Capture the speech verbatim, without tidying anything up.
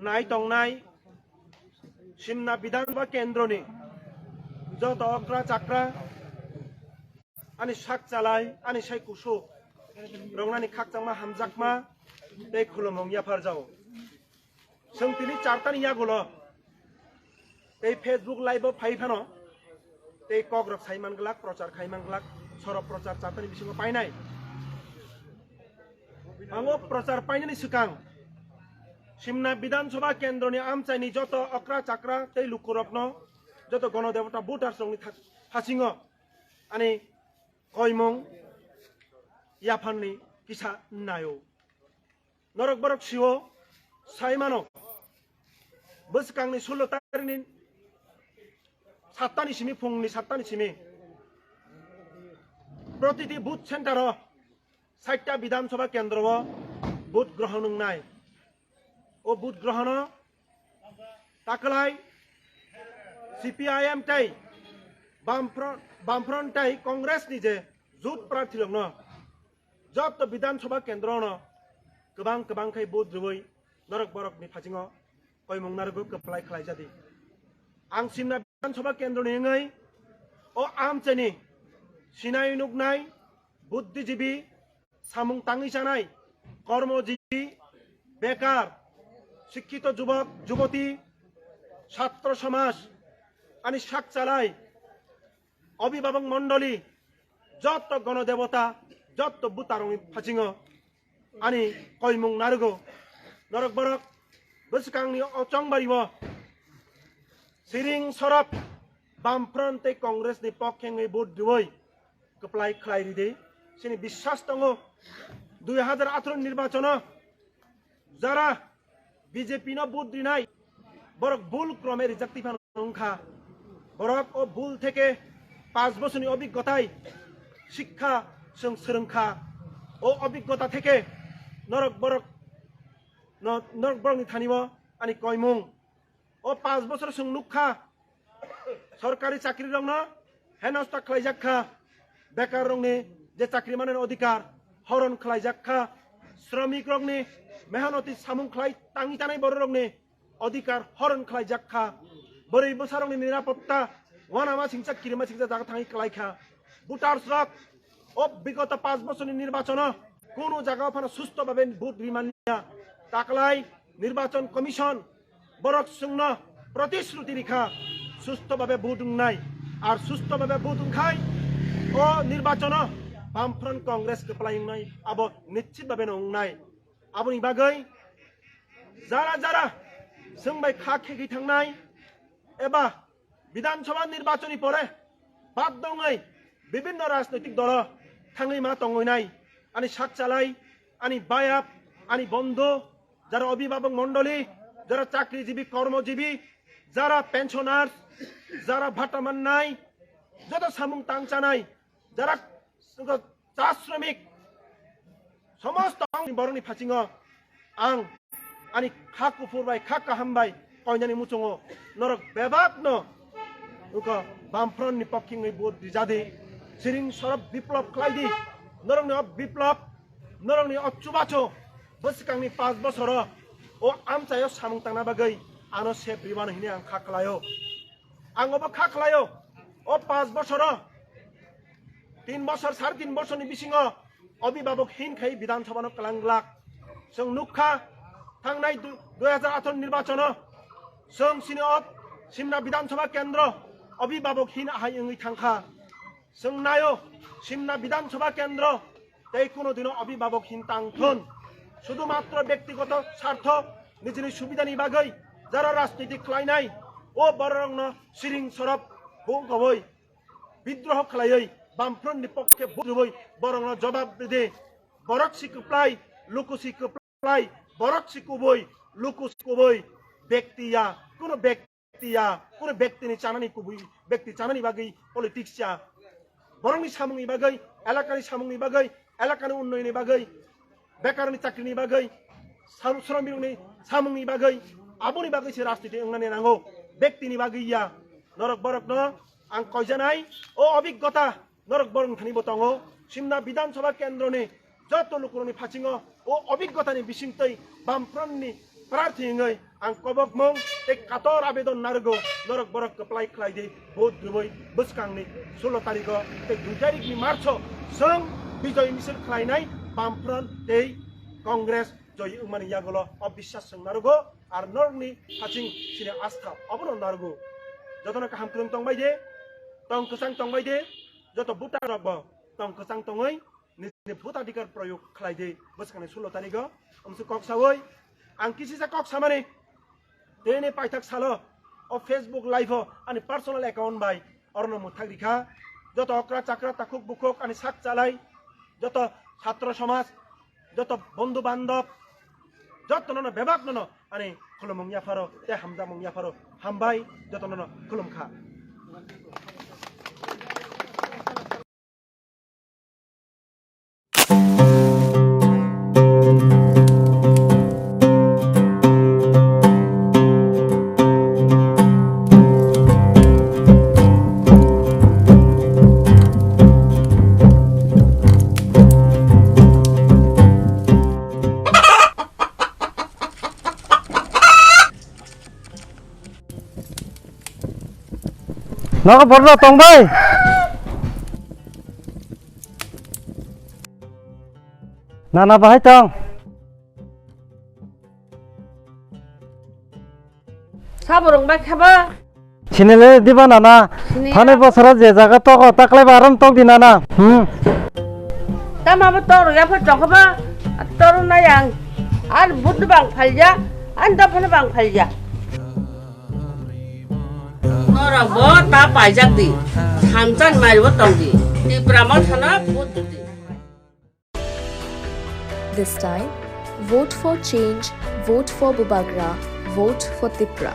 nai tongnai Simna Bidhan Sabha Kendroni joto okra chakra, ani sak chalai, ani sai kusuk rongnani khakchangma hamjakma tei khulumung yapharjao. Chwng tini chartani yagulo tei Facebook live o phai phano tei kokrok sai manglak, prochar khai manglak, sorok prochar chartani bisingo painai. Ango prochar painani swkang Simna Bidhan Sabha Kendroni amchaini joto okra chakra tei lukurokno, joto Ganadevata voters rokni tha-, thasingo ani koimung yapharni kisa naio. Norok borok sio sai mano. Bwskangni sullo tarikni sattani simi, phungni sattani simi protiti booth center o saita Bidhan Sabha Kendro o vote grohon wngnai. O vote grohono taklai C P I M tei Bamfront, Bamfront tei Congress ni je jut prarthi rokno joto Bidhan Sabha Kendro no kwbang kwbang khai vote rwui norok borok ni phasingo koimung narwgo kwplai khlai jadi. Ang Simna Bidhan Sabha Kendro ni wngwi o amchaini sinai nuknai buddhijibi, samung tangwi chanai, kormojibi, bekar, sikkito jubok, juboti, satro somaj, ani sak chalai, obhibhabok mondoli, jotto gonodebota, jotto butarokni phasingo ani koimung narwgo. Norok borok bwskangni o chongbario siring sorop Bamfront tei Congress ni pokhe wngwi vote rwui kwplai khlai ridi. Chini biswas tongo, dui hajar atharo nirbachono jara B J P no vote rinai, borok bul krome rijak tiphano wngkha. Borok o bul theke panch bochorni obhiggotai, shikkha chwng swrwngkha. O obhiggota theke norok borok no, norok borokni thani o ani koimung. O panch bochor chwng nukha, sorkari chakri rokno henosta khlaijak kha, bekar rokni je chakri manani odhikar horon khlaijak kha, sromik rokni mehanoti samung khlai tangwi tanai borok rokni odhikar horon khlaijak kha, bwrwi bwsa rokni nirapotta wanama singcha kirima singcha jaga thangwi klai kha. Voters rok o bigoto panch bochorni nirbachono kunu jaga phano susto babe vote rimaniya, taklai nirbachon commission borok chwngno protishruti rikha, susto babe vote wngnai, ar susto babe vote wngkhai o nirbachono Bamfront Congress kwplai wngnai, abo nischit babe no wngnai. Aboni bagwi jara jara chwng bai kha khegwi thangnai eba Bidhan Sabha nirbachoni pore baddo wngwi bibinno rajnoitik dolo thangwi ma tongwi nai, ani sak chalai, ani bayap, ani bondhu, jara obhibhabok mondoli, jara chakrijibi, kormojibi, jara pensioners, jara bhata mannai, joto samung tang chanai, jara cha sromik, somosto ang borokni phasingo ang ani kha kuphur bai, kha kaham bai koinani muchungo norok bebakno uko Bamfront ni pokhe wngwi vote rijadi, siring sorop biplop khlaidi, norokni o biplop, norokni o chubachu bwskangni panch bochoro o amchaio samung tangna bagwi ano sep rimano hwnwi ang kha khlaio. Ang obo kha khlaio, o panch bochoro, tin bochor, sare tin bochorni bisingo obhibhabok hin khai Bidhan Sabhano kwlang glak. Chwng nukha, thangnai du-, dui hajar atharo nirbachono chwng chini o Simna Bidhan Sabha Kendro obhibhabok hin ahai wngwi thangkha. Chwng naio, Simna Bidhan Sabha Kendro tei kuno dino obhibhabok hin tang thun. Sudhumatro bektigoto sartho, nijini subidani bagwi jara rajniti khlainai, o bororokno siring sorop bung koboi bidroho khlaiwi Bamfront ni pokhe vote rwui borokno jobab ridi. Borok si kwplai, luku si kwplai, borok si kubui, luku si kubui, bekti ya, kuno bekti ya, kuno bektini chanani kubui, bekti chanani bagwi politics ya. Borokni samungni bagwi, elakani samungni bagwi, elakani unnayonni bagwi, bekarni chakrini bagwi, sam-, sromikni samungni bagwi, aboni bagwi se rajniti wngnani nango, bektini bagwi ya. Norok borokno ang koijanai, o obhiggota norok borok thani bo tongo, Simna Bidhan Sabha Kendroni joto lukurokni phasingo o obhiggotani bisingtwi Bamfrontni prarthi wngwi ang kobokmung tei kator abedon narwgo, norok borok kwplai khlai di, vote rwui bwskangni sulo tarikgo tei dui tarikni Marcho chwng bijoy misil khlainai Bamfront tei Congress joy wngmani yagulo o biswas chwng narwgo, ar norokni haching chini astha obono narwgo. Jotono kaham kwrwng tongbai di, tong kwchang tongbai di, joto voter rokbo tong kwchang tongwi nini vote adhikar proyog khlai di bwskangni sulo tarikgo. Amswk kok sawi ang kisisa kok samani, tini paithak salo o Facebook live o ani personal account bai orono mwthak rikha. Joto okra chakra takhuk bukhuk ani sak chalai, joto chhatro somaj, joto bondhu bandhab, jotono no bebak no ani khulumung yapharo tei hamjakmung yapharo hambai, jotono no khulumkha. Nogo borno tong bai. Nana bahai tong. Saborong bai khaba. Sinile diba nana. Sini. Thani bosoro je jaga togo taklai ba aram tok di nana. Hmm. Tama bo toro ya pha tokba. Toro na yang. An bud bang phalja. An da phana bang phalja. Norok bo ta paijak di. Thamchan mai bo tong di. Tipra mo thana bud di. This time, vote for change, vote for Bubagra, vote for Tipra.